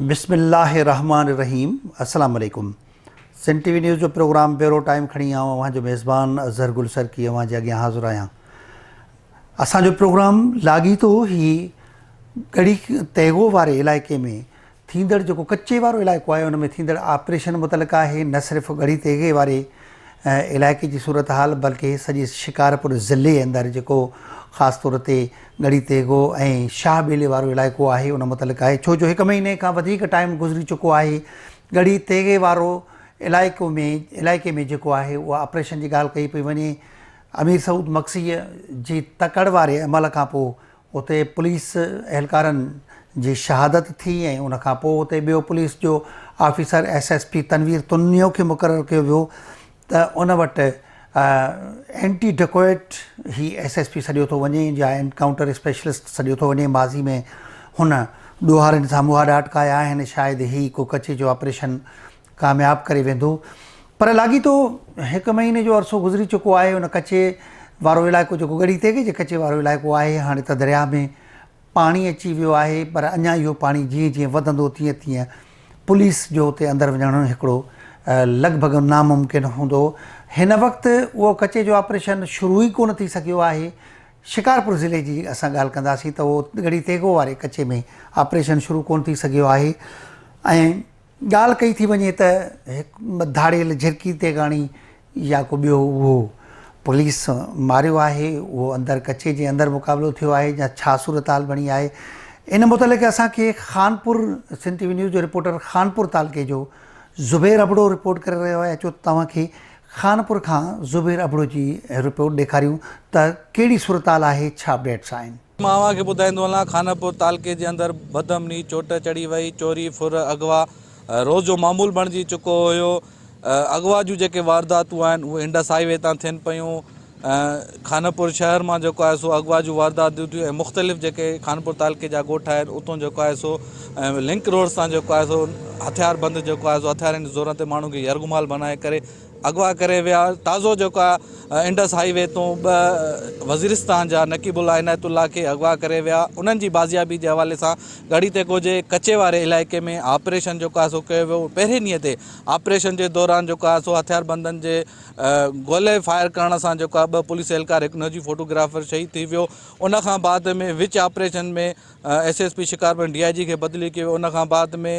بسم الله الرحمٰن الرحيم السلام عليڪم سنڌ ٽي وي نيوز جو پروگرام بيورو ٽائيم کڻي آئون اوهان جو ميزبان اظهر گل سرڪي اوهان جي اڳيان حاضر آهيان اسان جو پروگرام لاڳيتو هي ڳڙهي تيغو واري علائقي ۾ ٿيندڙ جيڪو ڪچي وارو علائقو آهي ان ۾ ٿيندڙ آپريشن متعلق آهي نه صرف ڳڙهي تيغي واري علائقي جي صورتحال بلڪه سڄي شڪارپور ضلعي اندر جيڪو خاص طور تي ڳڙهي تيغو ۽ شاهه ٻيلي وارو علائقو آهي ان متعلق آهي ڇو جو هڪ مهيني کان وڌيڪ ٽائيم گذري چڪو آهي ڳڙهي تيغي وارو علائقو ۾ علائقي ۾ جيڪو آهي اها آپريشن جي ڳالهه ڪئي پئي وڃي امير سعود مگسيء جي تڪڙ واري عمل کان پوء اتي پوليس اهلڪارن جي شهادت ٿي ۽ ان کان پوء اتي ٻيو پوليس جو officer S S P Tanveer Tunio کي مقرر ڪيو ويو ته ان وٽ اينٽي ڊڪوئٽ هي ايس ايس پي سڏيو ٿو وڃي يا انڪائونٽر اسپيشلسٽ سڏيو ٿو وڃي ماضي ۾ هن ڏوهارين سان مهاڏا اٽڪايا آهن شايد هي ڪو ڪچي جو آپريشن ڪامياب ڪري ويندو پر لاڳيتو هڪ مهيني جو عرصو گذري چڪو آهي ان ڪچي وارو علائقو جيڪو ڳڙهي تيغي جي ڪچي وارو علائقو آهي هاڻي ته درياهه ۾ پاڻي اچي ويو آهي پر اڃا اهو پاڻي جيئن جيئن وڌندو تيئن تيئن پوليس جو اتي اندر وڃڻ هڪڙو لڳ ڀڳ ناممڪن هوندو هن وقت اهو ڪچي جو آپريشن شروع ئي ڪونه ٿي سگهيو آهي شڪارپور ضلعي جي اسان ڳالهه ڪنداسين ته اهو ڳڙهي تيغو واري ڪچي ۾ آپريشن شروع ڪونه ٿي سگهيو آهي ۽ ڳالهه ڪئي ٿي وڃي ته هڪ ڌاڙيل جهرڪي تيغاڻي يا ڪو ٻيو اهو پوليس ماريو آهي اهو اندر ڪچي جي اندر مقابلو ٿيو آهي يا ڇا صورتحال بڻي آهي ان متعلق اسان کي خانپور سنڌ ٽي وي نيوز جو رپورٽر خانپور تعلقي جو زبير ابڙو رپورٽ ڪري رهيو آهي اچو توهان کي خانپور کان زبير ابڙو جي رپورٽ ڏيکاريون ته ڪهڙي صورتحال آهي ڇا اپڊيٽس آهن. مان اوهان کي ٻڌائيندو هلان خانپور تعلقي جي اندر بدامني چوٽ چڙهي وئي، چوري، ڦر، اغوا روز جو معمول بڻجي چڪو هيو، اغوا جون جيڪي وارداتون آهن اهي انڊس هائي وي تان ٿين پيون، خانپور شهر مان جيڪو آهي سو اغوا جون وارداتون ٿيون ۽ مختلف جيڪي خانپور تعلقي جا ڳوٺ آهن اتون جيڪو آهي سو لنڪ روڊ تان جيڪو آهي سو هٿياربند جيڪو آهي سو هٿيارن جي زورن تي ماڻهن کي يرغمال بنائي ڪري اغوا ڪري ويا تازو جيڪو آهي انڊس هائي وي تون ٻه وزيرستان جا نقيب الله عنايت الله کي اغوا ڪري ويا انهن جي بازيابي جي حوالي سان ڳڙهي تيڪو جي ڪچي واري علائقي ۾ آپريشن جيڪو آهي سو ڪيو ويو پهرين ڏينهن تي آپريشن جي دوران جيڪو آهي سو هٿياربندن جي گولي فائر ڪرڻ سان جيڪو آهي ٻه پوليس اهلڪار هڪ نجي فوٽوگرافر شهيد ٿي ويو ان کان بعد ۾ وچ operation ۾ S S P Shikarpur D I G کي بدلي ڪيو ويو ان کان بعد ۾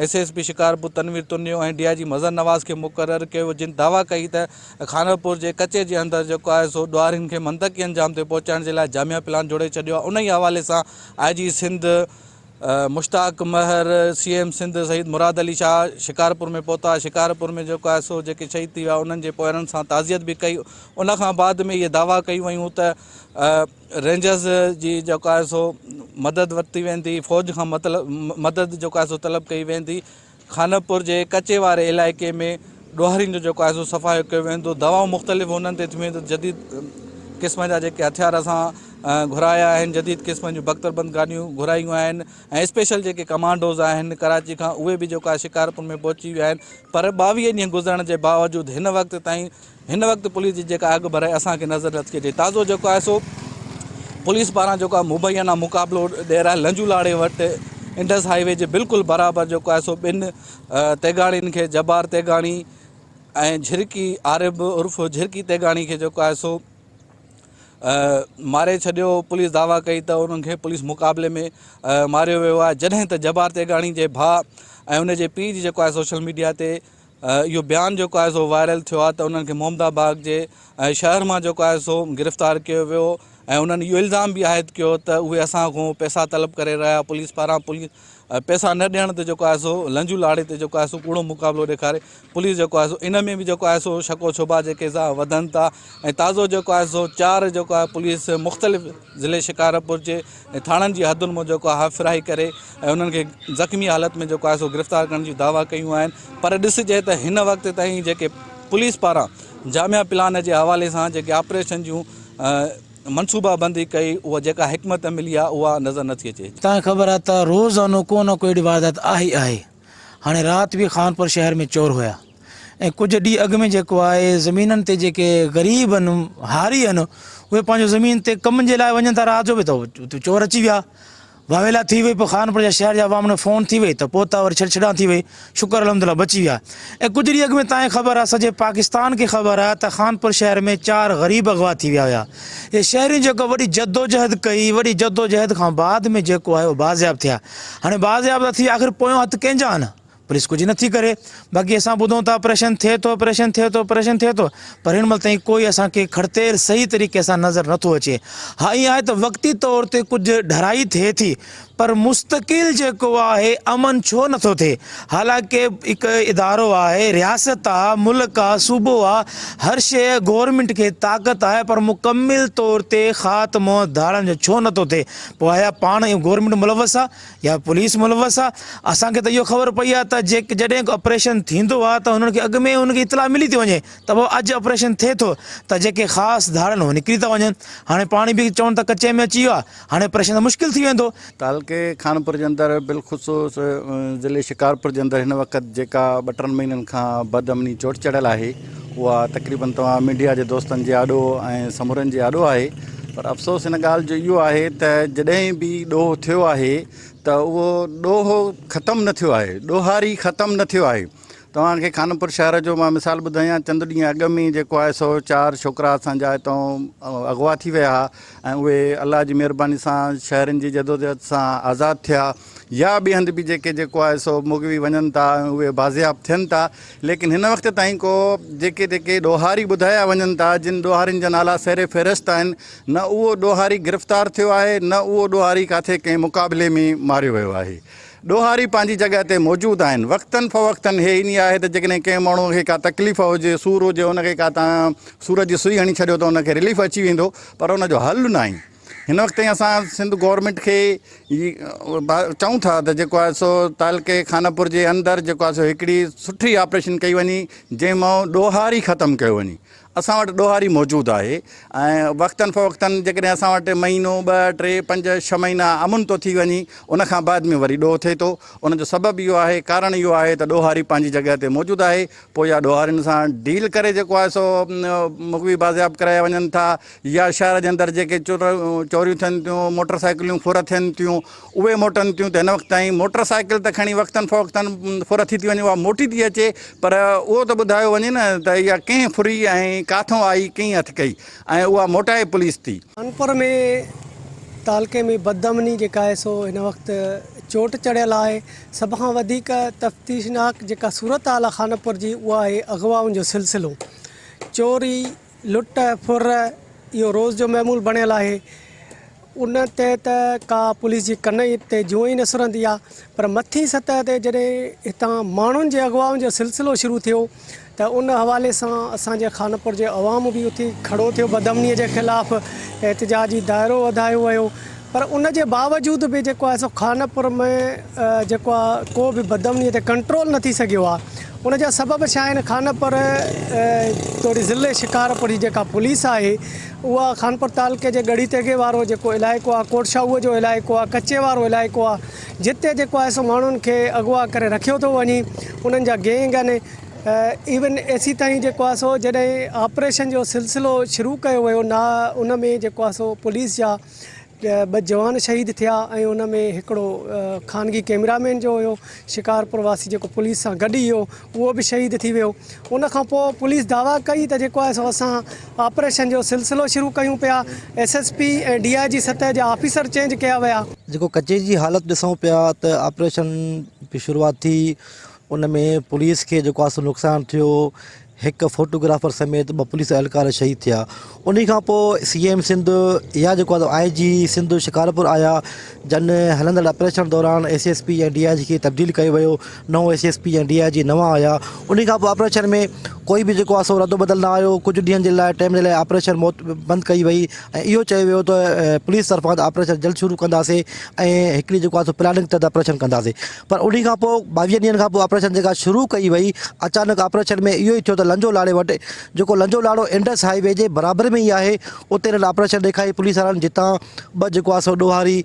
S S P Shikarpur Tanveer Tunio ۽ D I G Mazhar Nawaz کي مقرر ڪيو ويو جن دعويٰ ڪئي ته خانپور جي ڪچي جي اندر جيڪو آهي سو ڏوهارين کي منطقي انجام تي پهچائڻ جي لاء جامع پلان جوڙي ڇڏيو آهي انهي حوالي سان I G Sindh Mushtaq Mahar C M Sindh Syed Murad Ali Shah Shikarpur ۾ پهتا شڪارپور ۾ جيڪو آهي سو جيڪي شهيد ٿي ويا انهن جي پوئرن سان تعزيت به ڪئي ان کان بعد ۾ اهي دعويٰ ڪيون ويون ته رينجرز جي جيڪو آهي سو مدد ورتي ويندي، فوج کان مطلب مدد جيڪو آهي سو طلب ڪئي ويندي، خانپور جي ڪچي واري علائقي ۾ ڏوهارين جو جيڪو آهي سو صفايو ڪيو ويندو، دوائون مختلف انهن تي ٿيون وينديون، جديد قسم جا جيڪي هٿيار اسان گهرايا آهن، جديد قسم جون بڪتربند گاڏيون گهرايون آهن ۽ اسپيشل جيڪي ڪمانڊوز آهن ڪراچي کان اهي به جيڪو آهي شڪارپور ۾ پهچي ويا آهن پر 22 ڏينهن گذرڻ جي باوجود هن وقت تائين هن وقت پوليس جي جيڪا اڳڀرائي اسان کي نظر نٿي اچي تازو جيڪو آهي سو پوليس پاران جيڪو آهي مبينا مقابلو ڏيرا لنجو لاڙي وٽ انڊس هائي وي جي بلڪل برابر جيڪو آهي سو ٻن تيغاڻين کي جبار تيغاڻي ۽ جھرڪي عارب عرف جھرڪي تيغاڻي کي جيڪو آهي سو ماري ڇڏيو پوليس دعويٰ ڪئي ته انهن کي پوليس مقابلي ۾ ماريو ويو آهي جڏهن ته جبار تيغاڻي جي ڀاء ۽ ان جي پيء جي جيڪو آهي سوشل ميڊيا تي اهو بيان جيڪو آهي سو وائرل ٿيو آهي ته انهن کي محمد آباد جي شهر مان جيڪو آهي سو گرفتار ڪيو ويو ۽ انهن اهو الزام به عائد ڪيو ته اهي اسان کان پئسا طلب ڪري رهيا پوليس پاران پوليس پئسا نه ڏيڻ تي جيڪو آهي سو لنجو لاڙي تي جيڪو آهي سو ڪوڙو مقابلو ڏيکاري پوليس جيڪو آهي سو ان ۾ به جيڪو آهي سو شڪ و شبها جيڪي سا وڌن ٿا ۽ تازو جيڪو آهي سو چار جيڪو آهي پوليس مختلف ضلعي شڪارپور جي ٿاڻن جي حدن مان جيڪو آهي ڦرائي ڪري ۽ انهن کي زخمي حالت ۾ جيڪو آهي سو گرفتار ڪرڻ جون دعويٰ ڪيون آهن پر ڏسجي ته هن وقت تائين جيڪي پوليس پاران جامع پلان جي حوالي سان جيڪي آپريشن جون منصوبا بندي ڪئي اها جيڪا حڪمت عملي آهي اها نظر نٿي اچي. تان خبر آهي ته روزانو ڪو نه ڪو اهڙي واردات آهي ئي آهي. هاڻي رات به خانپور شهر ۾ چور هيا ۽ ڪجهه ڏينهن اڳ ۾ جيڪو آهي زمينن تي جيڪي غريب آهن هاري آهن اهي پنهنجو زمين تي ڪم جي لاء وڃن ٿا رات جو به ته چور اچي ويا. واويلا ٿي وئي پوء خانپور جا شهر جا عوام ۾ فون ٿي وئي ته پوتا وري ڇڙڇڙان ٿي وئي شڪر الحمدلله بچي ويا ۽ ڪجهه ڏينهن اڳ ۾ تانئين خبر آ سڄي پاڪستان کي خبر آ ته خانپور شهر ۾ چار غريب اغوا ٿي ويا هيا اهي شهرين جيڪو وڏي جدوجهد ڪئي وڏي جدوجهد کان بعد ۾ جيڪو آهي اهو بازياب ٿيا هاڻي بازياب ته ٿي ويا آخر پويون هٿ ڪنهن جا آهن پوليس ڪجهه نٿي ڪري باقي اسان ٻڌون ٿا آپريشن ٿئي ٿو آپريشن ٿئي ٿو آپريشن ٿئي ٿو پر هن مهل تائين ڪوئي اسان کي کڙتيل صحيح طريقي سان نظر نٿو اچي ها ائين آهي ته وقتي طور تي ڪجهه ڍرائي ٿئي ٿي پر مستقل جيڪو آهي امن ڇو نٿو ٿئي حالانڪه هڪ ادارو آهي رياست آ ملڪ آ صوبو آ هر شيء گورنمينٽ کي طاقت آهي پر مڪمل طور تي خاتمو ڌاڙن جو ڇو نٿو ٿئي پوء آيا پاڻ گورنمينٽ ملوث آ يا پوليس ملوث آ اسان کي ته اهو خبر پئي آ ته جيڪ جڏهن ڪو آپريشن ٿيندو آ ته هنن کي اڳ ۾ هن کي اطلاع ملي ٿي وڃي ته بابا اڄ آپريشن ٿئي ٿو ته جيڪي خاص ڌاڙن هو نڪري ٿا وڃن هاڻي پاڻي به چون ٿا ڪچي ۾ اچي ويو آ هاڻي آپريشن ته مشڪل ٿي ويندو. تعلقي خانپور جي اندر بالخصوص ضلعي شڪارپور جي اندر هن وقت جيڪا ٻه ٽن مهينن کان بد امني چوٽ چڙهيل آهي اها تقريبن توهان ميڊيا جي دوستن جي آڏو ۽ سمورن جي آڏو آهي پر افسوس ان ڳالهه جو اهو آهي ته جڏهن به ڏوهه ٿيو آهي ته اهو ڏوهه ختم نه ٿيو آهي ڏوهاري ختم نه ٿيو آهي توهان کي خانپور شهر جو مان مثال ٻڌايان چند ڏينهن اڳ ۾ جيڪو آهي سو چار ڇوڪرا اسان جا هتان اغوا ٿي ويا هئا ۽ اهي الله جي مهرباني سان شهرين جي جدوجهد سان آزاد ٿيا يا ٻئي هنڌ به جيڪي جيڪو آهي سو مغوي وڃن ٿا ۽ اهي بازياب ٿين ٿا ليڪن هن وقت تائين ڪو جيڪي جيڪي ڏوهاري ٻڌايا وڃن ٿا جن ڏوهارين جا نالا سير فهرست آهن نه اهو ڏوهاري گرفتار ٿيو آهي نه اهو ڏوهاري ڪاٿي ڪنهن مقابلي ۾ ماريو ويو آهي ڏوهاري پنهنجي جڳهه تي موجود آهن وقتن فوقتن هي ائين آهي ته جيڪڏهن ڪنهن ماڻهو کي ڪا تڪليف هجي سور هجي ان کي ڪا تان سور جي سئي هڻي ڇڏيو ته ان کي رليف اچي ويندو پر ان جو حل ناهي هن وقت تائين اسان سنڌ گورنمينٽ کي چئون ٿا ته جيڪو آهي سو تعلقي خانپور جي اندر جيڪو آهي سو هڪڙي سٺي آپريشن ڪئي وڃي جنهن مان ڏوهاري ختم ڪيو وڃي اسان وٽ ڏوهاري موجود آهي ۽ وقتن فوقتن جيڪڏهن اسان وٽ مهينو ٻه ٽي پنج ڇهه مهينا امن ٿو ٿي وڃي ان کان بعد ۾ وري ڏوهه ٿئي ٿو ان جو سبب اهو آهي ڪارڻ اهو آهي ته ڏوهاري پنهنجي جڳهه تي موجود آهي پوء يا ڏوهارين سان ڊيل ڪري جيڪو آهي سو مغوي بازياب ڪرايا وڃن ٿا يا شهر جي اندر جيڪي چوريون ٿين ٿيون موٽر سائيڪليون ڦر ٿين ٿيون اهي موٽن ٿيون ته هن وقت تائين موٽر سائيڪل ته کڻي وقتن فوقتن ڦر ٿي ٿي وڃي اها موٽي ٿي اچي پر اهو ته ٻڌايو وڃي نه ته اها ڪنهن ڦري ۽ ڪاٿون آئي ڪئين هٿ ڪئي ۽ اها موٽائي پوليس ٿي. خانپور ۾ تعلقي ۾ بدامني جيڪا آهي سو هن وقت چوٽ چڙهيل آهي سڀ کان وڌيڪ تفتيشناڪ جيڪا صورتحال آهي خانپور جي اها آهي اغوائن جو سلسلو چوري لٽ ڦر اهو روز جو معمول بڻيل آهي ان تي ته ڪا پوليس جي ڪن تي جونء ئي نه سرندي آهي پر مٿين سطح تي جڏهن هتان ماڻهن جي اغوائن جو سلسلو شروع ٿيو ته ان حوالي سان اسان جي خانپور جي عوام به اٿي کڙو ٿيو بدامني جي خلاف احتجاجي دائرو وڌايو ويو پر ان جي باوجود به جيڪو آهي سو خانپور ۾ جيڪو آهي ڪو به بدامني تي ڪنٽرول نه ٿي سگهيو آهي ان جا سبب ڇا آهن خانپور توڙي ضلعي شڪارپور جي جيڪا پوليس آهي اها خانپور تعلقي جي ڳڙهي تيغي وارو جيڪو علائقو آهي ڪوٽ شاهوء جو علائقو آهي ڪچي وارو علائقو آهي جتي جيڪو آهي سو ماڻهن کي اغوا ڪري رکيو ٿو وڃي انهن جا گينگ آهن ايون ايسي تائين جيڪو آهي سو جڏهن آپريشن جو سلسلو شروع ڪيو ويو نا ان ۾ جيڪو آهي سو پوليس جا ٻه جوان شهيد ٿيا ۽ ان ۾ هڪڙو خانگي ڪئميرا مين جو هيو شڪارپور واسي جيڪو پوليس سان گڏ ئي هيو اهو به شهيد ٿي ويو ان کان پوء پوليس دعويٰ ڪئي ته جيڪو آهي سو اسان آپريشن جو سلسلو شروع ڪيون پيا S S P ۽ D I جي سطح جا آفيسر چينج ڪيا ويا. جيڪو ڪچي جي حالت ڏسون پيا ته آپريشن جي شروعات ٿي ان ۾ پوليس کي جيڪو آهي سو نقصان ٿيو هڪ فوٽوگرافر سميت ٻه پوليس اهلڪار شهيد ٿيا انهي کان پوء سي ايم سنڌ يا جيڪو آهي آء جي سنڌ شڪارپور آيا جن هلندڙ آپريشن دوران S S P ۽ D I جي کي تبديل ڪيو ويو نئون S S P ۽ D I جي نوان آيا انهي کان پوء آپريشن ۾ ڪوئي به جيڪو آهي سو رد بدل نه آيو ڪجهه ڏينهن جي لاء ٽائيم جي لاء آپريشن موت بند ڪئي وئي ۽ اهو چيو ويو ته پوليس طرفان آپريشن جلد شروع ڪنداسين ۽ هڪڙي جيڪو آهي سو پلاننگ تحت آپريشن ڪنداسين پر انهي کان پوء ٻاويهن ڏينهن کان پوء آپريشن جيڪا شروع ڪئي وئي اچانڪ آپريشن ۾ اهو ئي ٿيو ته لنجو لاڙي وٽ جيڪو لنجو لاڙو انڊس هاء وي جي برابر ۾ ئي آهي اتي انهن آپريشن ڏيکاري پوليس وارن جتان ٻه جيڪو آهي سو ڏوهاري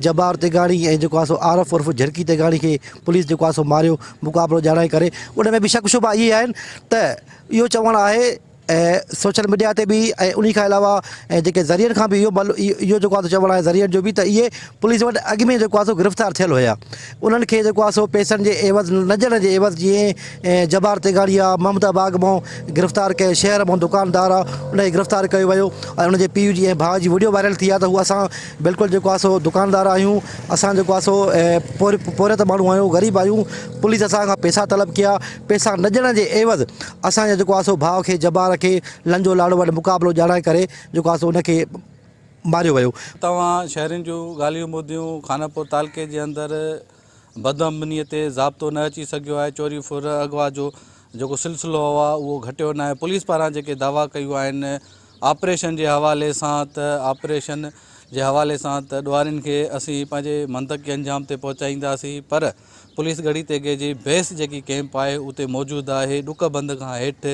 جبار تيغاڻي ۽ جيڪو آهي سو عارف عرف جھرڪي تيغاڻي کي پوليس جيڪو آهي سو ماريو مقابلو ڄاڻائي ڪري ان ۾ به شڪ شبها اهي آهن ته اهو چوڻ آهي. سوشل ميڊيا تي به ۽ انهي کان علاوه جيڪي ذريعن کان به اهو اهو جيڪو آهي سو چوڻ آهي ذريعن جو به ته اهي پوليس وٽ اڳ ۾ جيڪو آهي سو گرفتار ٿيل هيا انهن کي جيڪو آهي سو پئسن جي عيوض نه ڏيڻ جي عيوض جيئن جبار تيغاڻي آهي محمد آباغ مان گرفتار ڪيو شهر مان دڪاندار آهي ان کي گرفتار ڪيو ويو ۽ ان جي پيء جي ۽ ڀاء جي وڊيو وائرل ٿي آهي ته هو اسان بلڪل جيڪو آهي سو دڪاندار آهيون اسان جيڪو آهي سو پورهيت ماڻهو آهيون غريب آهيون پوليس اسان کان پئسا طلب ڪيا پئسا نه ڏيڻ جي عيوض اسان جي جيڪو آهي سو ڀاء کي جبار کي لنجو لاڙو وٽ مقابلو ڄاڻائي ڪري جيڪو آهي سو ان کي ماريو ويو. توهان شهرين جون ڳالهيون ٻڌيون، خانپور تعلقي جي اندر بدامني تي ضابطو نه اچي سگهيو آهي، چوري ڦر اغوا جو جيڪو سلسلو آهي اهو گهٽيو ناهي، پوليس پاران جيڪي دعويٰ ڪيون آهن آپريشن جي حوالي سان ته آپريشن جي حوالي سان ته ڏوهارين کي اسين پنهنجي منطقي انجام تي پهچائينداسين پر پوليس ڳڙهي تيغي جي بيس جيڪي ڪئمپ آهي اتي موجود آهي ڏڪ بند کان هيٺ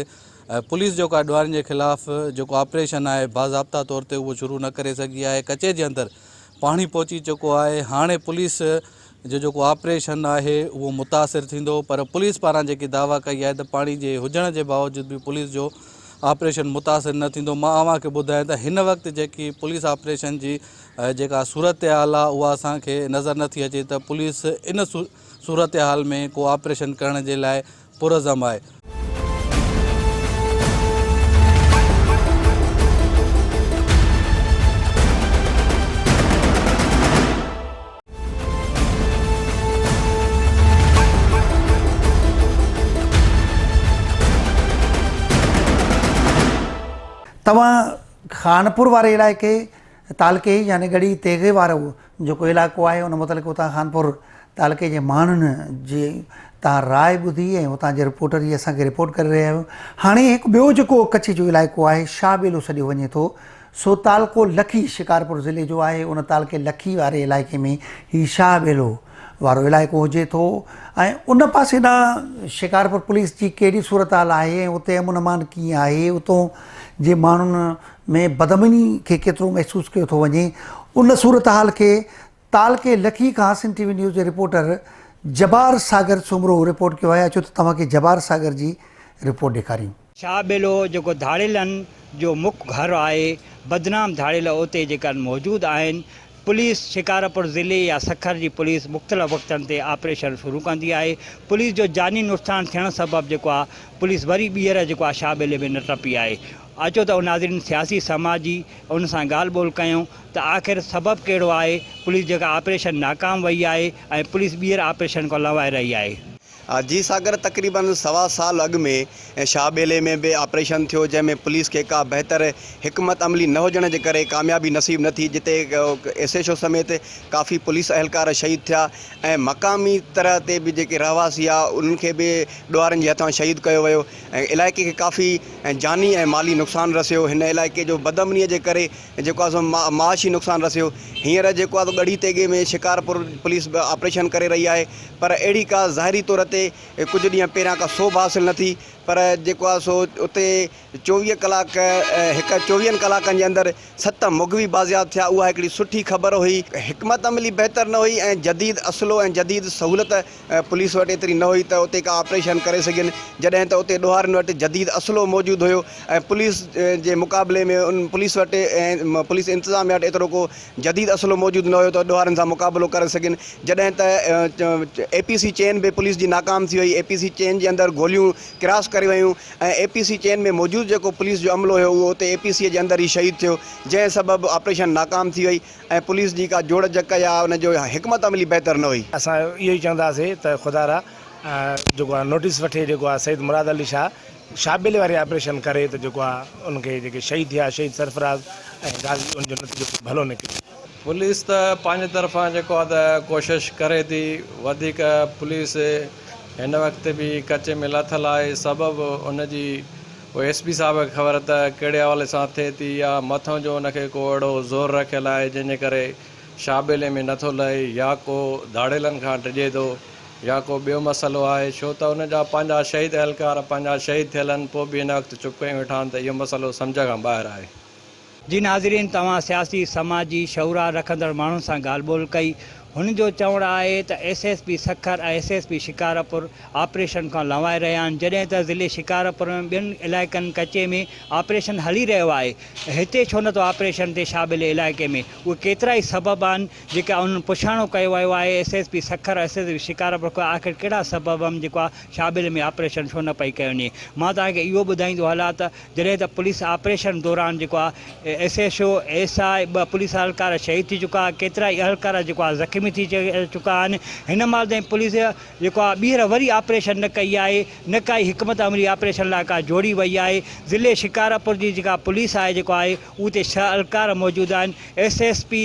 پوليس جيڪو آهي ڏوهارين جي خلاف جيڪو آپريشن آهي باضابطا طور تي اهو شروع نه ڪري سگهي آهي ڪچي جي اندر پاڻي پهچي چڪو آهي هاڻي پوليس جو جيڪو آپريشن آهي اهو متاثر ٿيندو پر پوليس پاران جيڪي دعويٰ ڪئي آهي ته پاڻي جي هجڻ جي باوجود به پوليس جو آپريشن متاثر نه ٿيندو مان اوهان کي ٻڌايان ته هن وقت جيڪي پوليس آپريشن جي جيڪا صورتحال آهي اها اسان کي نظر نٿي اچي ته پوليس ان صورتحال ۾ ڪو آپريشن ڪرڻ جي لاء پرعزم آهي. توهان خانپور واري علائقي تعلقي يعني ڳڙهي تيغي وارو جيڪو علائقو آهي ان متعلق اتان خانپور تعلقي جي ماڻهن جي تان راء ٻڌي ۽ اتان جي رپورٽر جي اسان کي رپورٽ ڪري رهيا آهيون هاڻي هڪ ٻيو جيڪو ڪڇ جو علائقو آهي شاهه ٻيلو سڏيو وڃي ٿو سو تعلقو لکي شڪارپور ضلعي جو آهي ان تعلقي لکي واري علائقي ۾ هي شاهه ٻيلو وارو علائقو هجي ٿو ۽ ان پاسي ڏانهن شڪارپور پوليس جي ڪهڙي صورتحال آهي ۽ اتي امن امان ڪيئن آهي اتو جي ماڻهن ۾ بدامني کي ڪيترو محسوس ڪيو ٿو وڃي، ان صورتحال کي تعلقي لکي کان سنڌ ٽي وي نيوز جي رپورٽر جبار ساگر سومرو رپورٽ ڪيو آهي، اچو ته توهان کي جبار ساگر جي رپورٽ ڏيکاريون. شاهه ٻيلو جيڪو ڌاڙيلن جو مک گهر آهي، بدنام ڌاڙيل اتي جيڪا موجود آهن، پوليس شڪارپور ضلعي يا سکر جي پوليس مختلف وقتن تي آپريشن شروع ڪندي آهي، پوليس جو جاني نقصان ٿيڻ سبب جيڪو آهي پوليس وري ٻيهر جيڪو آهي شاهه ٻيلي ۾ نه ٽپي آهي. اچو ته ناظرين سياسي سماجي ان سان ڳالهه ٻولهه ڪيون ته آخر سبب ڪهڙو آهي پوليس جيڪا آپريشن ناڪام وئي آهي ۽ پوليس ٻيهر آپريشن کان لنوائي رهي آهي. جي ساگر تقريبن سوا سال اڳ ۾ شاهه ٻيلي ۾ به آپريشن ٿيو جنهن ۾ پوليس کي ڪا بهتر حڪمت عملي نه هجڻ جي ڪري ڪاميابي نصيب نه ٿي جتي ايس ايڇ او سميت ڪافي پوليس اهلڪار شهيد ٿيا ۽ مقامي طرح تي به جيڪي رهواسي ها انهن کي به ڏوهارين جي هٿان شهيد ڪيو ويو ۽ علائقي کي ڪافي جاني ۽ مالي نقصان رسيو، هن علائقي جو بدامني جي ڪري جيڪو آهي سو معاشي نقصان رسيو، هينئر جيڪو آهي سو ڳڙهي تيغي ۾ شڪارپور پوليس به آپريشن ڪري رهي آهي پر اهڙي ڪا ظاهري طور تي ڪجهه ڏينهن پهريان ڪا سوڀ حاصل نه ٿي پر جيڪو آهي سو اتي 24 ڪلاڪ هڪ چوويهن ڪلاڪن جي اندر ست مغوي بازياب ٿيا اها هڪڙي سٺي خبر هئي. حڪمت عملي بهتر نه هئي ۽ جديد اسلحو ۽ جديد سهولت پوليس وٽ ايتري نه هئي ته اتي ڪا آپريشن ڪري سگهن جڏهن ته اتي ڏوهارين وٽ جديد اسلحو موجود هيو ۽ پوليس جي مقابلي ۾ ان پوليس وٽ ۽ پوليس انتظاميا وٽ ايترو ڪو جديد اسلحو موجود نه هيو ته ڏوهارين سان مقابلو ڪري سگهن جڏهن ته اي پي سي چين به پوليس جي ناڪام ٿي وئي اي پي سي چين جي اندر گوليون ڪراس ڪري ويون ۽ اي پي سي چين ۾ موجود جيڪو پوليس جو عملو هيو اهو اتي اي پي سي جي اندر ئي شهيد ٿيو جنهن سبب آپريشن ناڪام ٿي وئي ۽ پوليس جي ڪا جوڙ جڪ يا ان جو حڪمت عملي بهتر نه هئي. اسان اهو ئي چونداسين ته خدارا جيڪو آهي نوٽيس وٺي جيڪو آهي سيد مراد علي شاهه شاهه ٻيلي واري آپريشن ڪري ته جيڪو آهي ان کي جيڪي شهيد ٿيا شهيد سرفراز ۽ غازي ان جو نتيجو ڀلو نڪري. پوليس ته پنهنجي طرفان جيڪو آهي ته ڪوشش ڪري ٿي وڌيڪ پوليس هن وقت به ڪچي ۾ لاٿل آهي سبب ان جي اهو ايس پي صاحب کي خبر ته ڪهڙي حوالي سان ٿئي ٿي يا مٿئون جو ان کي ڪو اهڙو زور رکيل آهي جنهن جي ڪري شاهه ٻيلي ۾ نٿو لهي يا ڪو ڌاڙيلن کان ڊڄي ٿو يا ڪو ٻيو مسئلو آهي ڇو ته ان جا پنهنجا شهيد اهلڪار پنهنجا شهيد ٿيل آهن پوء به هن وقت چپ ڪيون ويٺا آهن ته اهو مسئلو سمجهه کان ٻاهر آهي. جي ناظرين توهان سياسي سماجي شعورا رکندڙ ماڻهن سان ڳالهه ٻولهه ڪئي هن جو چوڻ آهي ته S S P Sukkur ۽ S S P Shikarpur operation کان لنوائي رهيا آهن جڏهن ته ضلعي شڪارپور ۾ ٻين علائقن ڪچي ۾ آپريشن هلي رهيو آهي هتي ڇو نٿو آپريشن ٿئي شابلي علائقي ۾ اهي ڪيترائي سبب آهن جيڪا انهن پڇاڻو ڪيو ويو آهي S S P Sukkur ۽ S S P Shikarpur کان آخر ڪهڙا سبب آهن جيڪو آهي شابلي ۾ آپريشن ڇو نه پئي ڪيو وڃي مان توهان کي اهو ٻڌائيندو هلان ته جڏهن ته پوليس آپريشن دوران جيڪو آ S H O, S I, ٻه پوليس اهلڪار شهيد ٿي چڪا، ڪيترائي اهلڪار جيڪو آ زخمي ٿي چڪا آهن، هن مهل تائين پوليس جيڪو آ ٻيهر وري آپريشن نه ڪئي آهي، نه ڪائي حڪمت عملي آپريشن لاء ڪا جوڙي وئي آهي، ضلعي شڪارپور جي جيڪا پوليس آهي جيڪو آهي اتي ڇهه اهلڪار موجود آهن، ايس ايس پي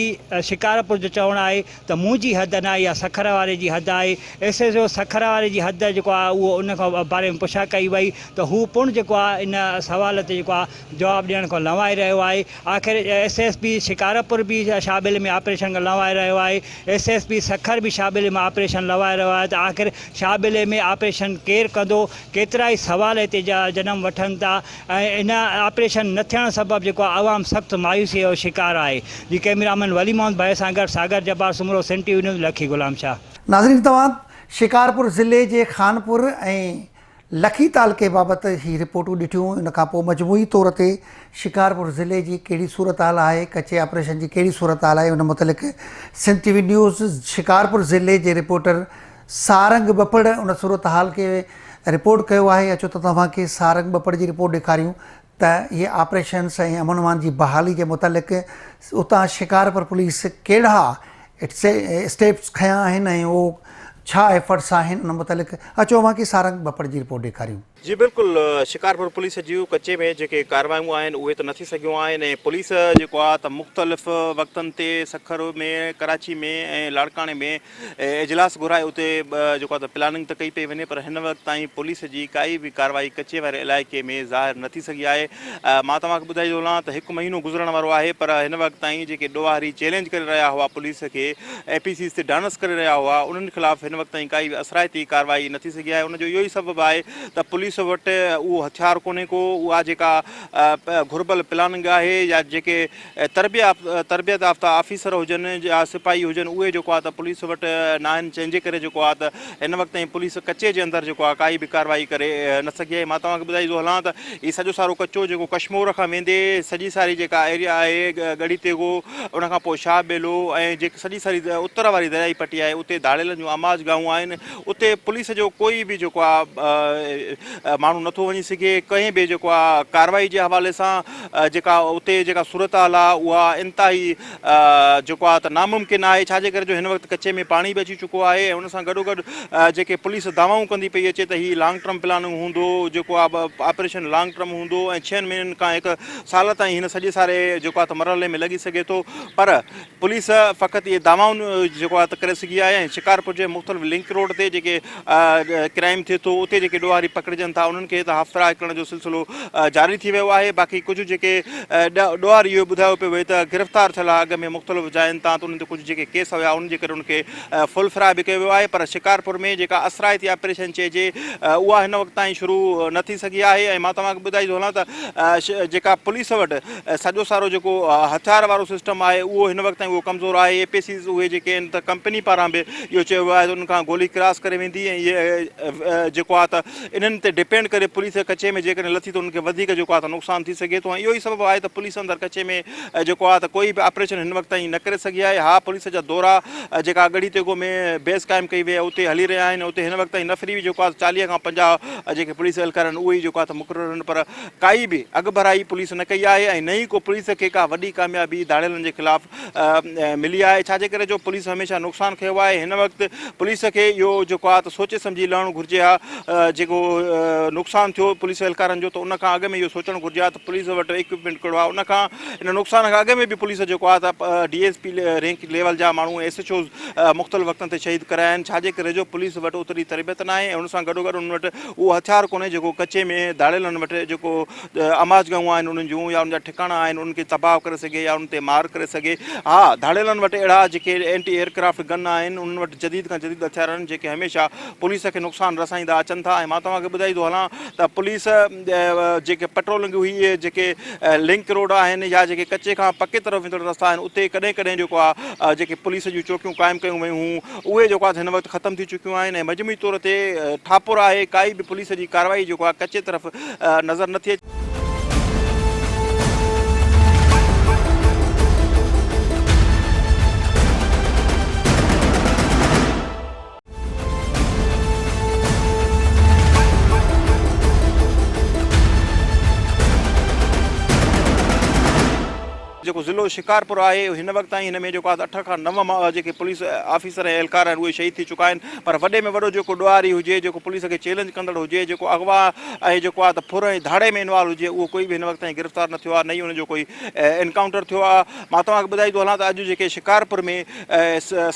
شڪارپور جو چوڻ آهي ته منهنجي حد ناهي اها سکر واري جي حد آهي، ايس ايس او سکر واري جي حد جيڪو آهي اهو ان کان باري ۾ پڇا ڪئي وئي ته هو پڻ جيڪو آهي ان سوال تي جيڪو آهي جواب ڏيڻ کان لنوائي رهيو آهي، آخر ايس ايس پي شڪارپور به شابل ۾ آپريشن کان لنوائي رهيو آهي، ايس ايس پي سکر به شابل ۾ آپريشن لنوائي رهيو آهي ته آخر شابل ۾ آپريشن ڪير ڪندو، ڪيترائي سوال هتي جنم وٺن ٿا ۽ ان آپريشن نه ٿيڻ سبب جيڪو آهي عوام سخت مايوسي جو شڪار آهي جي ڪئميرا مين ولي محمد ڀائي سان گڏ Sagar Jabbar Soomro Sindh T V news Lakhi Ghulam Shah. ناظرين توهان شڪارپور ضلعي جي خانپور ۽ لکي تعلقي بابت هي رپورٽون ڏٺيون ان کان پوء مجموعي طور تي شڪارپور ضلعي جي ڪهڙي صورتحال آهي ڪچي آپريشن جي ڪهڙي صورتحال آهي ان متعلق Sindh T V news Shikarpur ضلعي جي رپورٽر سارنگ ٻپڙ ان صورتحال کي رپورٽ ڪيو آهي اچو ته توهان کي سارنگ ٻپڙ جي رپورٽ ڏيکاريون ته اهي آپريشنس ۽ امن امان جي بحالي جي متعلق اتان شڪارپور پوليس ڪهڙا اسٽيپس کنيا آهن ۽ اهو ڇا ايفرٽس آهن ان متعلق اچو اوهان کي سارنگ ٻپڙ جي رپورٽ ڏيکاريون. جي بلڪل شڪارپور پوليس جون ڪچي ۾ جيڪي ڪارروايون آهن اهي ته نه ٿي سگهيون آهن ۽ پوليس جيڪو آهي ته مختلف وقتن تي سکر ۾ ڪراچي ۾ ۽ لاڙڪاڻي ۾ اجلاس گهرائي اتي جيڪو آهي ته پلاننگ ته ڪئي پئي وڃي پر هن وقت تائين پوليس جي ڪائي به ڪارروائي ڪچي واري علائقي ۾ ظاهر نه ٿي سگهي آهي مان توهان کي ٻڌائي ٿو هلان ته هڪ مهينو گذرڻ وارو آهي پر هن وقت تائين جيڪي ڏوهاري چئلينج ڪري رهيا هئا پوليس کي اي پي سيز تي ڊانس ڪري رهيا هئا انهن خلاف هن وقت تائين ڪائي به اثرائتي ڪارروائي نه ٿي سگهي آهي ان جو اهو ئي سبب آهي ته پوليس وٽ اهو هٿيار ڪونهي ڪو اها جيڪا گهربل پلاننگ آهي يا جيڪي تربيت يافته آفيسر هجن يا سپاهي هجن اهي جيڪو آهي ته پوليس وٽ ناهن جنهن جي ڪري جيڪو آهي ته هن وقت تائين پوليس ڪچي جي اندر جيڪو آهي ڪائي به ڪارروائي ڪري نه سگهي آهي مان توهان کي ٻڌائي ٿو هلان ته هي سڄو سارو ڪچو جيڪو ڪشمور کان ويندي سڄي ساري جيڪا ايريا آهي ڳڙهي تيغو ان کان پوء شاهه ٻيلو ۽ جيڪي سڄي ساري اتر واري دريائي پٽي آهي اتي ڌاڙيلن جون آماج گاهون آهن اتي پوليس جو ڪوئي به جيڪو آهي ماڻهو نٿو وڃي سگهي ڪنهن به جيڪو آهي ڪارروائي جي حوالي سان جيڪا اتي جيڪا صورتحال آهي اها انتهائي جيڪو آهي ته ناممڪن آهي ڇاجي ڪري جو هن وقت ڪچي ۾ پاڻي به اچي چڪو آهي ۽ ان سان گڏوگڏ جيڪي پوليس دعوائون ڪندي پئي اچي ته هي لانگ ٽرم پلاننگ هوندو جيڪو آهي آپريشن لانگ ٽرم هوندو ۽ ڇهن مهينن کان هڪ سال تائين هن سڄي ساري جيڪو آهي ته مرحلي ۾ لڳي سگهي ٿو پر پوليس فقط اهي دعوائون جيڪو آهي ته ڪري سگهي آهي ۽ شڪارپور جي مختلف لنڪ روڊ تي جيڪي ڪرائيم ٿئي ٿو اتي جيڪي ڏوهاري پڪڙجن ٿا انهن کي ته هاف فراء ڪرڻ جو سلسلو جاري ٿي ويو آهي باقي ڪجهه جيڪي ڏوهاري اهو ٻڌايو پيو وڃي ته گرفتار ٿيل آهي اڳ ۾ مختلف جاين تان ته انهن تي ڪجهه جيڪي ڪيس هيا انهن جي ڪري انهن کي فل فراء به ڪيو ويو آهي پر شڪارپور ۾ جيڪا اثرائتي آپريشن چئجي اها هن وقت تائين شروع نه ٿي سگهي آهي ۽ مان توهان کي ٻڌائي ٿو هلان ته جيڪا پوليس وٽ سڄو سارو جيڪو هٿيار وارو سسٽم آهي اهو هن وقت تائين اهو ڪمزور آهي اي پي سيز اهي جيڪي آهن ته ڪمپني پاران به اهو چيو ويو آهي ته انهن کان گولي ڪراس ڪري ويندي ۽ اهي جيڪو آهي ته انهن تي ڊپينڊ ڪري پوليس ڪچي ۾ جيڪڏهن لٿي ته انهن کي وڌيڪ جيڪو آهي ته نقصان ٿي سگهي ٿو ۽ اهو ئي سبب آهي ته پوليس اندر ڪچي ۾ جيڪو آهي ته ڪوئي به آپريشن هن وقت تائين نه ڪري سگهي آهي ها پوليس جا دورا جيڪا ڳڙهي تيغو ۾ بيس قائم ڪئي وئي آهي اتي هلي رهيا آهن اتي هن وقت تائين نفري به جيڪو آهي 40 کان 50 جيڪي پوليس اهلڪار آهن اهي ئي جيڪو آهي ته مقرر آهن پر ڪائي به اڳڀرائي پوليس نه ڪئي آهي ۽ نه ئي ڪو پوليس کي ڪا وڏي ڪاميابي ڌاڙيلن جي خلاف ملي آهي ڇاجي ڪري جو پوليس هميشه نقصان کنيو آهي هن وقت پوليس کي اهو جيڪو آهي ته سوچي سمجهي لهڻ گهرجي ها جيڪو نقصان ٿيو پوليس اهلڪارن جو ته ان کان اڳ ۾ اهو سوچڻ گهرجي ها ته پوليس وٽ اڪوپمينٽ ڪهڙو آهي ان کان ان نقصان کان اڳ ۾ به پوليس جيڪو آهي ته D S P rank level جا ماڻهو ايس ايڇ اوز مختلف وقتن تي شهيد ڪرايا آهن ڇاجي ڪري جو پوليس وٽ اوتري تربيت ناهي ۽ ان سان گڏوگڏ انهن وٽ اهو هٿيار ڪونهي جيڪو ڪچي ۾ ڌاڙيلن وٽ جيڪو آماجگاهون آهن انهن جون يا انهن جا ٺڪاڻا آهن انهن کي تباهه ڪري سگهي يا انهن تي مار ڪري سگهي. ها ڌاڙيلن وٽ اهڙا جيڪي اينٽي ايئر ڪرافٽ گن آهن انهن وٽ جديد کان جديد هٿيار آهن جيڪي هميشه پوليس کي نقصان رسائيندا اچن ٿا ۽ مان توهان کي ٻڌائي ٻڌائيندو هلان ته پوليس جيڪي پيٽرولنگ هئي جيڪي لنڪ روڊ آهن يا جيڪي ڪچي کان پڪي طرف ويندڙ رستا آهن اتي ڪڏهن ڪڏهن جيڪو آهي جيڪي پوليس جون چوڪيون قائم ڪيون ويون هيون اهي جيڪو آهي هن وقت ختم ٿي چڪيون آهن ۽ مجموعي طور تي ٺاپر آهي ڪائي به پوليس جي ڪارروائي جيڪو آهي ڪچي طرف نظر نٿي اچي. جيڪو ضلعو شڪارپور آهي هن وقت تائين هن ۾ جيڪو آهي اٺ کان نو جيڪي پوليس آفيسر ۽ اهلڪار آهن اهي شهيد ٿي چڪا آهن پر وڏي ۾ وڏو جيڪو ڏوهاري هجي جيڪو پوليس کي چئلينج ڪندڙ هجي جيڪو اغوا ۽ جيڪو آهي ته ڦر ۽ ڌاڙي ۾ انوالو هجي اهو ڪوئي به هن وقت تائين گرفتار نه ٿيو آهي نه ئي ان جو ڪوئي انڪائونٽر ٿيو آهي مان توهان کي ٻڌائيندو هلان ته اڄ جيڪي شڪارپور ۾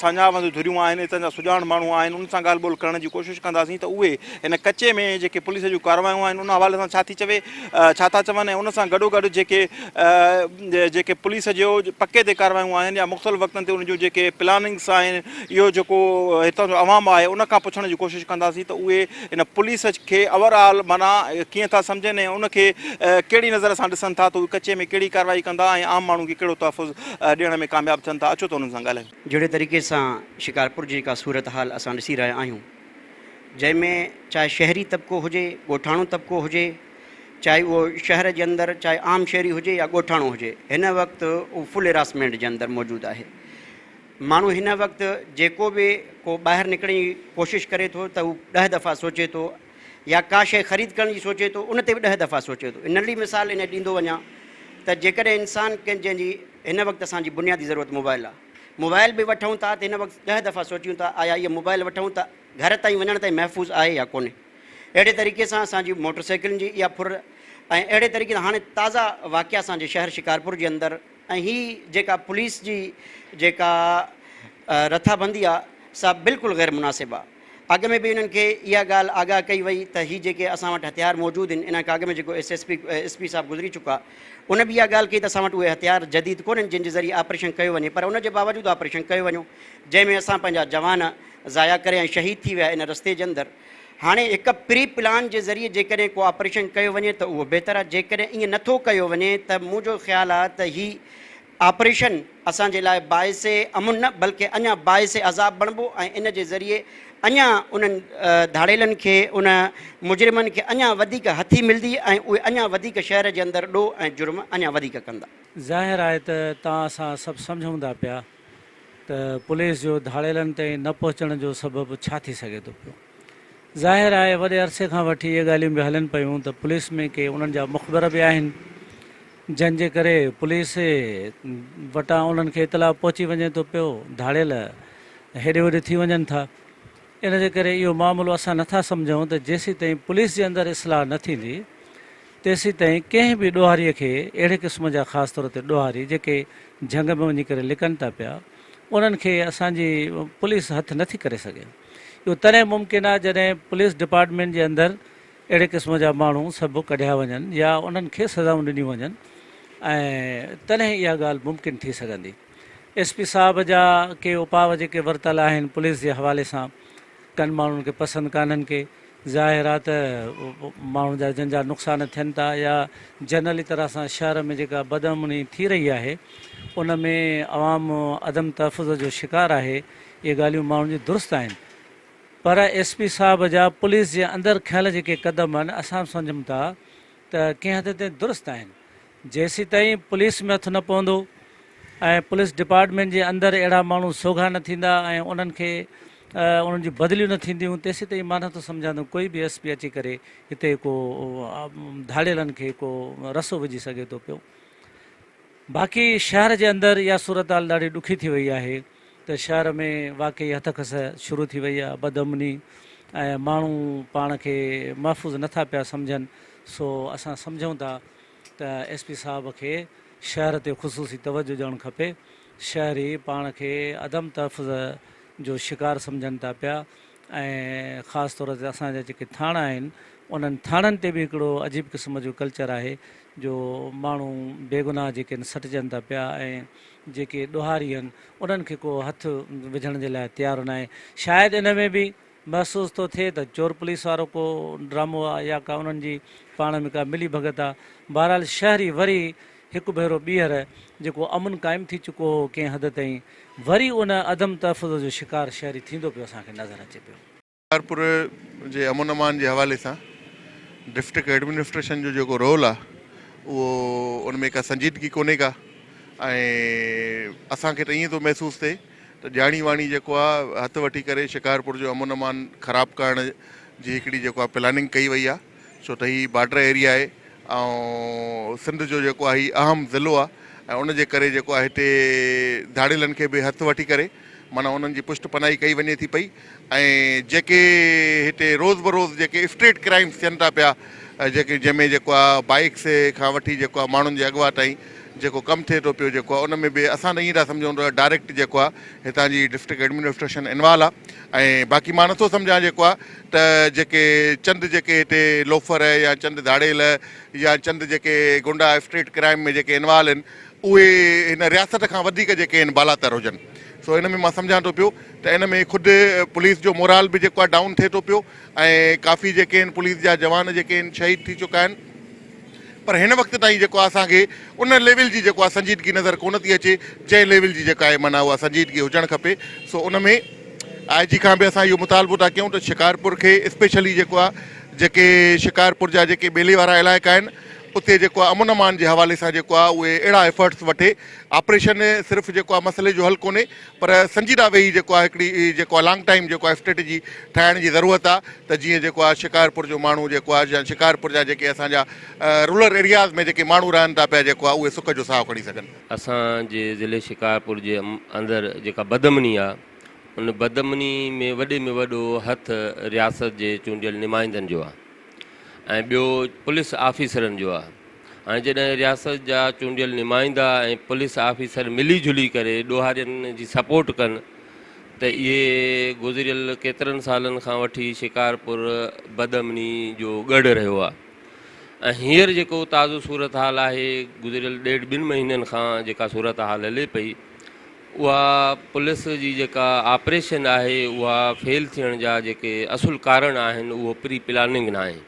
ساڃاهه وند ڌريون آهن، اتان جا سڄاڻ ماڻهو آهن، انهن سان ڳالهه ٻولهه ڪرڻ جي ڪوشش ڪنداسين ته اهي هن ڪچي ۾ جيڪي پوليس جون ڪارروايون آهن ان حوالي سان ڇا ٿي چوي ڇا ٿا چون ۽ ان سان گڏوگڏ جيڪي جيڪي پوليس جو پڪي تي ڪارروايون آهن يا مختلف وقتن تي ان جون جيڪي پلاننگس آهن اهو جيڪو هتان جو عوام آهي ان کان پڇڻ جي ڪوشش ڪنداسين ته اهي ان پوليس کي اوور آل معنيٰ ڪيئن ٿا سمجهن ۽ ان کي ڪهڙي نظر سان ڏسن ٿا ته اهي ڪچي ۾ ڪهڙي ڪارروائي ڪندا ۽ عام ماڻهو کي ڪهڙو تحفظ ڏيڻ ۾ ڪامياب ٿين ٿا اچو ته انهن سان ڳالهايون. جهڙي طريقي سان شڪارپور جي جيڪا صورتحال اسان ڏسي رهيا آهيون جنهن ۾ چاهي شهري طبقو هجي ڳوٺاڻو طبقو هجي چاهي اهو شهر جي اندر چاهي عام شهري هجي يا ڳوٺاڻو هجي هن وقت اهو فل هراسمينٽ جي اندر موجود آهي ماڻهو هن وقت جيڪو به ڪو ٻاهر نڪرڻ جي ڪوشش ڪري ٿو ته هو ڏهه دفعا سوچي ٿو يا ڪا شيء خريد ڪرڻ جي سوچي ٿو ان تي به ڏهه دفعا سوچي ٿو. ننڍڙي مثال ان ڏيندو وڃان ته جيڪڏهن انسان ڪنهن جنهن جي هن وقت اسان جي بنيادي ضرورت موبائل آهي موبائل به وٺون ٿا ته هن وقت ڏهه دفعا سوچيون ٿا آيا اهو موبائل وٺون ته گهر تائين وڃڻ تائين محفوظ آهي يا ڪونهي. اهڙي طريقي سان اسان جي موٽر سائيڪلن جي اها ڦر ۽ اهڙي طريقي سان هاڻي تازا واقعا اسان جي شهر شڪارپور جي اندر ۽ هي جيڪا پوليس جي جيڪا رٿابندي آ سا بلڪل غير مناسب آ. اڳ ۾ به انهن کي اها ڳالهه آگاهه ڪئي وئي ته هي جيڪي اسان وٽ هٿيار موجود آهن انهن کان اڳ ۾ جيڪو S S P S P صاحب گذري چڪا ان به اها ڳالهه ڪئي ته اسان وٽ اهي هٿيار جديد ڪونهن جن جي ذريعي آپريشن ڪيو وڃي پر ان جي باوجود آپريشن ڪيو وڃو جنهن ۾ اسان پنهنجا جوان ضايع ڪري ۽ شهيد ٿي ويا ان رستي جي اندر هاڻي هڪ پري پلان جي ذريعي جيڪڏهن ڪو آپريشن ڪيو وڃي ته اهو بهتر آهي جيڪڏهن ائين نٿو ڪيو وڃي ته منهنجو خيال آهي ته هي آپريشن اسان جي لاء باعث امن نه بلڪه اڃا باعث عذاب بڻبو ۽ ان جي ذريعي اڃا انهن ڌاڙيلن کي ان مجرمن کي اڃا وڌيڪ هٿي ملدي ۽ اهي اڃا وڌيڪ شهر جي اندر ڏوهه ۽ جرم اڃا وڌيڪ ڪندا. ظاهر آهي ته توهان اسان سڀ سمجهون ٿا پيا ته پوليس جو ڌاڙيلن تائين نه پهچڻ جو سبب ڇا ٿي سگهي ٿو پيو. ظاهر آهي وڏي عرصي کان وٺي اهي ڳالهيون به هلن پيون ته پوليس ۾ ڪي انهن جا مخبر به آهن جن جي ڪري پوليس وٽان انهن کي اطلاع پهچي وڃي ٿو پيو ڌاڙيل هيڏي هوڏي ٿي وڃن ٿا ان جي ڪري اهو معاملو اسان نٿا سمجهون ته جيسيتائين پوليس جي اندر اصلاح نه ٿيندي تيسيتائين ڪنهن به ڏوهاري کي اهڙي قسم جا خاص طور تي ڏوهاري جيڪي جهنگ ۾ وڃي ڪري لڪن ٿا پيا انهن کي اسان جي پوليس هٿ نٿي ڪري سگهي اهو تڏهن ممڪن آهي جڏهن پوليس ڊپارٽمينٽ جي اندر اهڙي قسم جا ماڻهو سڀ ڪڍيا وڃن يا انهن کي سزائون ڏنيون وڃن ۽ تڏهن اها ڳالهه ممڪن ٿي سگهندي. ايس پي صاحب جا ڪي اپاء جيڪي ورتل آهن پوليس جي حوالي سان ڪن ماڻهن کي پسند ڪانهن ڪي ظاهر آ ته ماڻهن جا جن جا نقصان ٿين ٿا يا جنرلي طرح سان شهر ۾ جيڪا بدامني ٿي رهي آهي ان ۾ عوام عدم تحفظ جو شڪار آهي اهي ڳالهيون ماڻهن جون درست آهن پر ايس پي صاحب جا پوليس جي اندر کنيل جيڪي قدم آهن اسان به سمجهون ٿا ته ڪنهن حد تائين درست آهن. جيسيتائين پوليس ۾ هٿ نه پوندو ۽ پوليس ڊپارٽمينٽ جي اندر اهڙا ماڻهو سوگها نه ٿيندا ۽ انهن کي انهن جون بدليون نه ٿينديون تيسيتائين مان نٿو سمجهان ته ڪوئي به ايس پي اچي ڪري هتي ڪو ڌاڙيلن کي ڪو رسو وجهي سگهي ٿو پيو. باقي شهر جي اندر اها صورتحال ڏاڍي ڏکي ٿي وئي آهي ته شهر ۾ واقعي هٿ کس شروع ٿي وئي آهي، بدامني ۽ ماڻهو پاڻ کي محفوظ نه ٿا پيا سمجهن، سو اسان سمجهون ٿا ته ايس پي صاحب کي شهر تي خصوصي توجه ڏيڻ کپي، شهري پاڻ کي عدم تحفظ جو شڪار سمجهن ٿا پيا ۽ خاص طور تي اسان جا جيڪي ٿاڻا آهن انهن ٿاڻن تي به هڪڙو عجيب قسم جو ڪلچر آهي جو ماڻهو بيگناهه جيڪي آهن سٽجن ٿا پيا ۽ جيڪي ڏوهاري آهن انهن کي ڪو هٿ وجهڻ جي لاء تيار ناهي شايد ان ۾ به محسوس ٿو ٿئي ته چور پوليس وارو ڪو ڊرامو آ يا ڪا انهن جي پاڻ ۾ ڪا ملي ڀڳت آ. بهرحال شهري وري هڪ ڀيرو ٻيهر جيڪو امن قائم ٿي چڪو هو ڪنهن حد تائين وري ان عدم تحفظ جو شڪار شهري ٿيندو پيو اسان کي نظر اچي پيو. شڪارپور جي امن امان جي حوالي سان ڊسٽرڪٽ ايڊمنسٽريشن جو جيڪو رول آ اهو ان ۾ ڪا سنجيدگي ڪونهي ڪا ۽ اسان کي ته ائين ٿو محسوس ٿئي ته ڄاڻي واڻي جيڪو آ هٿ وٺي ڪري شڪارپور جو امن امان خراب ڪرڻ جي هڪڙي جيڪو آ پلاننگ ڪئي وئي آ ڇو ته هي بارڊر ايريا آهي ۽ سنڌ جو جيڪو آهي هي اهم ضلعو آهي ۽ ان جي ڪري جيڪو آهي هتي ڌاڙيلن کي به هٿ وٺي ڪري معنيٰ انهن جي پشت پناهي ڪئي وڃي ٿي پئي ۽ جيڪي هتي روز بروز جيڪي اسٽريٽ ڪرائمس ٿين ٿا پيا جيڪي جنهن ۾ جيڪو آهي بائيڪس کان وٺي جيڪو آهي ماڻهن جي اغوا تائين جيڪو ڪم ٿئي ٿو پيو جيڪو آهي ان ۾ به اسان ته ائين ٿا سمجهون ته ڊائريڪٽ جيڪو آهي هتان جي ڊسٽرڪٽ ايڊمنسٽريشن انوالو آهي ۽ باقي مان نٿو سمجهان جيڪو آهي ته جيڪي چند جيڪي هتي لوفر يا چند ڌاڙيل يا چند جيڪي گنڊا اسٽريٽ ڪرائم ۾ جيڪي انوالو آهن اهي هن رياست کان وڌيڪ جيڪي آهن بالاتر هجن سو ان ۾ مان سمجهان ٿو پيو ته ان ۾ خود پوليس جو مورال به جيڪو آهي ڊائون ٿئي ٿو پيو ۽ ڪافي جيڪي آهن پوليس جا جوان جيڪي آهن شهيد ٿي چڪا آهن پر هن وقت تائين جيڪو آهي اسان کي ان ليول جي جيڪو آهي سنجيدگي نظر ڪونه ٿي اچي جنهن ليول جي جيڪا آهي معنيٰ اها سنجيدگي هجڻ کپي سو ان ۾ آء جي کان به اسان اهو مطالبو ٿا ڪيون ته شڪارپور کي اسپيشلي جيڪو آهي جيڪي شڪارپور جا جيڪي ٻيلي وارا علائقا آهن اتي جيڪو آهي امن امان جي حوالي سان جيڪو آهي اهي اهڙا ايفرٽس وٺي آپريشن صرف جيڪو آهي مسئلي جو حل ڪونهي پر سنجيده ويهي جيڪو آهي هڪڙي جيڪو آهي لانگ ٽائيم جيڪو آهي اسٽريٽجي ٺاهڻ جي ضرورت آهي ته جيئن جيڪو آهي شڪارپور جو ماڻهو جيڪو آهي يا شڪارپور جا جيڪي اسان جا رورل ايرياز ۾ جيڪي ماڻهو رهن ٿا پيا جيڪو آهي اهي سک جو ساهه کڻي سگهن. اسان جي ضلعي شڪارپور جي اندر جيڪا بدامني آهي ان بدامني ۾ وڏي ۾ وڏو هٿ رياست جي چونڊيل نمائندن جو آهي ۽ ٻيو پوليس آفيسرن جو آهي. هاڻي جڏهن رياست جا چونڊيل نمائندا ۽ پوليس آفيسر ملي جلي ڪري ڏوهارين جي سپورٽ ڪن ته اهي گذريل ڪيترن سالن کان وٺي شڪارپور بدامني جو ڳڙهه رهيو آهي ۽ هينئر جيڪو تازو صورتحال آهي گذريل ڏيڍ ٻن مهينن کان جيڪا صورتحال هلي پئي اها پوليس جي جيڪا آپريشن آهي اها فيل ٿيڻ جا جيڪي اصل ڪارڻ آهن اهو پري پلاننگ ناهي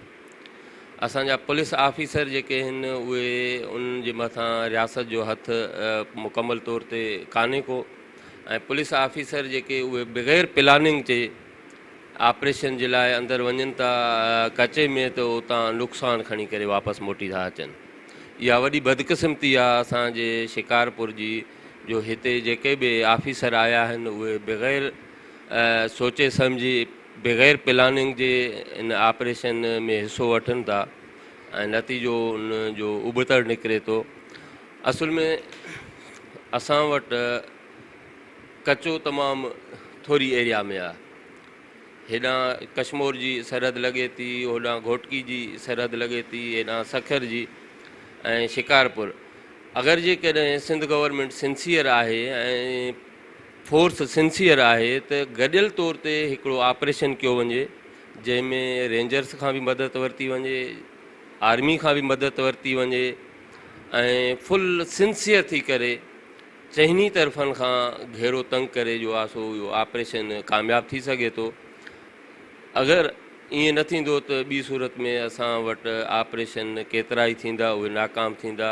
اسان جا پوليس آفيسر جيڪي آهن اهي انهن جي مٿان رياست جو هٿ مڪمل طور تي ڪانهي ڪو ۽ پوليس آفيسر جيڪي اهي بغير پلاننگ جي آپريشن جي لاء اندر وڃن ٿا ڪچي ۾ ته اتان نقصان کڻي ڪري واپس موٽي ٿا اچن اها وڏي بدقسمتي آهي اسان جي شڪارپور جي جو هتي جيڪي به آفيسر آيا آهن اهي بغير سوچي سمجهي بغير پلاننگ جي ان آپريشن ۾ حصو وٺن ٿا ۽ نتيجو ان جو ابتڙ نڪري ٿو اصل ۾ اسان وٽ ڪچو تمام ٿوري ايريا ۾ آهي هيڏانهن ڪشمور جي سرحد لڳي ٿي هوڏانهن گهوٽڪي جي سرحد لڳي ٿي هيڏانهن سکر جي ۽ شڪارپور اگر جيڪڏهن سنڌ گورنمينٽ سنسيئر آهي ۽ فورس سنسيئر آهي ته گڏيل طور تي هڪڙو آپريشن ڪيو وڃي جنهن ۾ رينجرس کان به مدد ورتي وڃي آرمي کان به مدد ورتي وڃي ۽ فل سنسيئر ٿي ڪري چئني طرفن کان گهيرو تنگ ڪري جو آ سو اهو آپريشن ڪامياب ٿي سگهي ٿو اگر ائين نه ٿيندو ته ٻي صورت ۾ اسان وٽ آپريشن ڪيترا ئي ٿيندا اهي ناڪام ٿيندا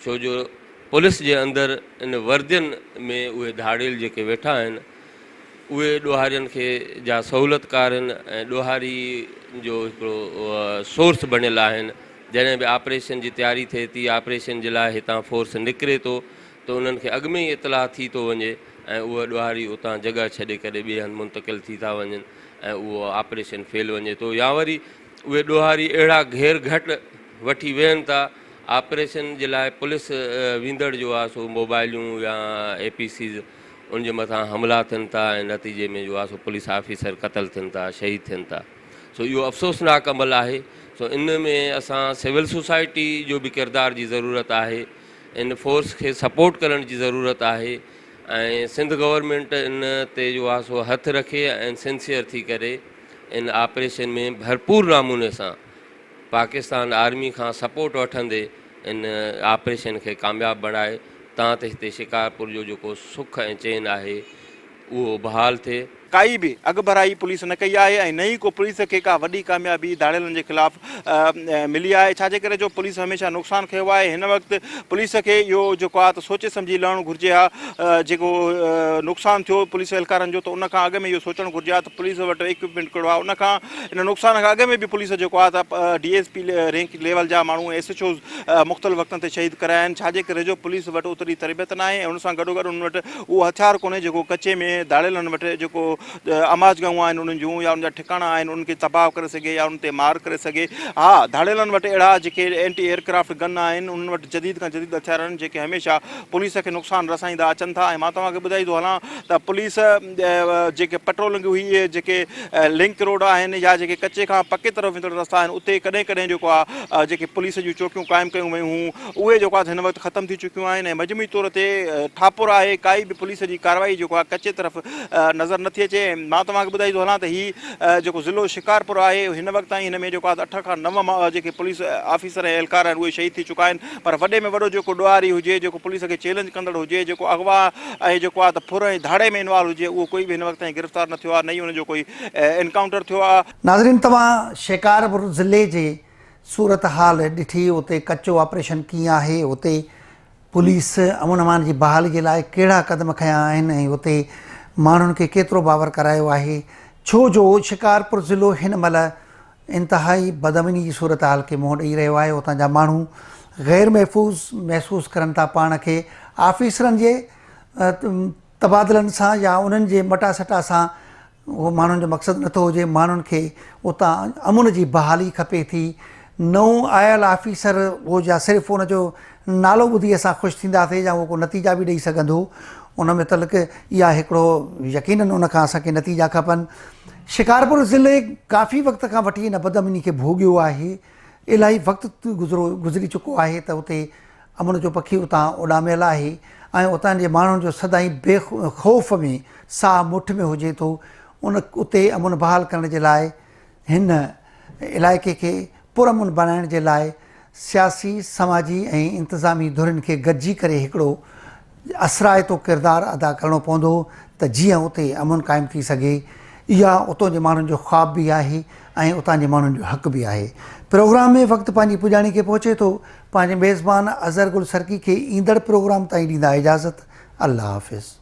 ڇو جو پوليس جي اندر ان وردين ۾ اهي ڌاڙيل جيڪي ويٺا آهن اهي ڏوهارين کي جا سهولتڪار آهن ۽ ڏوهاري جو هڪڙو سورس بڻيل آهن جڏهن به آپريشن جي تياري ٿئي ٿي آپريشن جي لاء هتان فورس نڪري ٿو ته انهن کي اڳ ۾ ئي اطلاع ٿي ٿو وڃي ۽ اهي ڏوهاري اتان جڳهه ڇڏي ڪري ٻئي هنڌ منتقل ٿي ٿا وڃن ۽ اهو آپريشن فيل وڃي ٿو يا وري اهي ڏوهاري اهڙا گهير گهٽ وٺي ويهن ٿا آپريشن جي لاء پوليس ويندڙ جو آ سو موبائليون يا اي پي سيز ان جي مٿان حملا ٿين ٿا ۽ نتيجي ۾ جو آ سو پوليس آفيسر قتل ٿين ٿا شهيد ٿين ٿا سو اهو افسوسناڪ عمل آهي سو ان ۾ اسان سول سوسائٽي جو به ڪردار جي ضرورت آهي ان فورس کي سپورٽ ڪرڻ جي ضرورت آهي ۽ سنڌ گورنمينٽ ان تي جو آ سو هٿ رکي ۽ سنسيئر ٿي ڪري ان آپريشن ۾ ڀرپور نموني سان پاڪستان آرمي کان سپورٽ وٺندي ان آپريشن کي ڪامياب بڻائي تان ته هتي شڪارپور جو جيڪو سک ۽ چين آهي اهو بحال ٿئي. ڪائي به اڳڀرائي پوليس نه ڪئي آهي ۽ نه ئي ڪو پوليس کي ڪا وڏي ڪاميابي ڌاڙيلن جي خلاف ملي آهي ڇا جي ڪري جو پوليس هميشه نقصان کنيو آهي هن وقت پوليس کي اهو جيڪو آهي ته سوچي سمجهي لهڻ گهرجي ها جيڪو نقصان ٿيو پوليس اهلڪارن جو ته ان کان اڳ ۾ اهو سوچڻ گهرجي ها ته پوليس وٽ ايڪوپمينٽ ڪهڙو آهي ان کان ان نقصان کان اڳ ۾ به پوليس جيڪو آهي ته D S P rank level جا ماڻهو ايس ايڇ اوز مختلف وقتن تي شهيد ڪرايا آهن ڇا جي ڪري جو پوليس وٽ اوتري تربيت ناهي ۽ ان سان گڏوگڏ انهن وٽ اهو هٿيار ڪونهي جيڪو ڪچي ۾ ڌاڙيلن وٽ جيڪو آماجگاهون آهن انهن جون يا انهن جا ٺڪاڻا آهن انهن کي تباهه ڪري سگهي يا انهن تي مار ڪري سگهي. ها ڌاڙيلن وٽ اهڙا جيڪي اينٽي ايئر ڪرافٽ گن آهن انهن وٽ جديد کان جديد هٿيار آهن جيڪي هميشه پوليس کي نقصان رسائيندا اچن ٿا ۽ مان توهان کي ٻڌائيندو هلان ته پوليس جيڪي پيٽرولنگ هئي اهي جيڪي لنڪ روڊ آهن يا جيڪي ڪچي کان پڪي طرف ويندڙ رستا آهن اتي ڪڏهن ڪڏهن جيڪو آهي جيڪي پوليس جون چوڪيون قائم ڪيون ويون هيون اهي جيڪو آهي هن وقت ختم ٿي چڪيون آهن ۽ مجموعي طور تي ٺاپر آهي ڪائي به پوليس جي ڪارروائي جيڪو آهي ڪچي طرف نظر نٿي اچي ۽ مان توهان کي ٻڌائيندو هلان ته هي جيڪو ضلعو شڪارپور آهي هن وقت تائين هن ۾ جيڪو آهي اٺ کان نو جيڪي پوليس آفيسر ۽ اهلڪار آهن اهي شهيد ٿي چڪا آهن پر وڏي ۾ وڏو جيڪو ڏوهاري هجي جيڪو پوليس کي چئلينج ڪندڙ هجي جيڪو اغوا ۽ جيڪو آهي ته ڦر ۽ ڌاڙي ۾ انوالو هجي اهو ڪوئي به هن وقت تائين گرفتار نه ٿيو آهي نه ئي ان جو ڪوئي انڪائونٽر ٿيو آهي. ناظرين توهان شڪارپور ضلعي جي صورتحال ڏٺي اتي ڪچو آپريشن ڪيئن آهي اتي پوليس امن امان جي بحالي جي لاء ڪهڙا قدم کنيا آهن ۽ اتي ماڻهن کي ڪيترو باور ڪرايو آهي ڇو جو شڪارپور ضلعو هن مهل انتهائي بدامني جي صورتحال کي منهن ڏئي رهيو آهي اتان جا ماڻهو غير محفوظ محسوس ڪرن ٿا پاڻ کي آفيسرن جي تبادلن سان يا انهن جي مٽاسٽا سان اهو ماڻهن جو مقصد نٿو هجي، ماڻهن کي اتان امن جي بحالي کپي ٿي، نئون آيل آفيسر اهو يا صرف ان جو نالو ٻڌي اسان خوش ٿينداسين يا اهو ڪو نتيجا به ڏئي سگهندو ان متعلق اها هڪڙو يقينن ان کان اسان کي نتيجا کپن. شڪارپور ضلعي ڪافي وقت کان وٺي ان بدامني کي ڀوڳيو آهي، الاهي وقت گذرو گذري چڪو آهي ته اتي امن جو پکي اتان اڏاميل آهي ۽ اتان جي ماڻهن جو سدائين بي خوف ۾ ساهه مٺ ۾ هجي ٿو ان اتي امن بحال ڪرڻ جي لاء هن علائقي کي پرامن بڻائڻ جي لاء سياسي سماجي ۽ انتظامي ڌرين کي گڏجي ڪري هڪڙو اثرائتو ڪردار ادا ڪرڻو پوندو ته جيئن اتي امن قائم ٿي سگهي. اها اتان جي ماڻهن جو خواب به آهي ۽ اتان جي ماڻهن جو حق به آهي. پروگرام ۾ وقت پنهنجي پڄاڻي کي پهچي ٿو. پنهنجي ميزبان اظهر گل سرڪي کي ايندڙ پروگرام تائين ڏيندا اجازت. الله حافظ.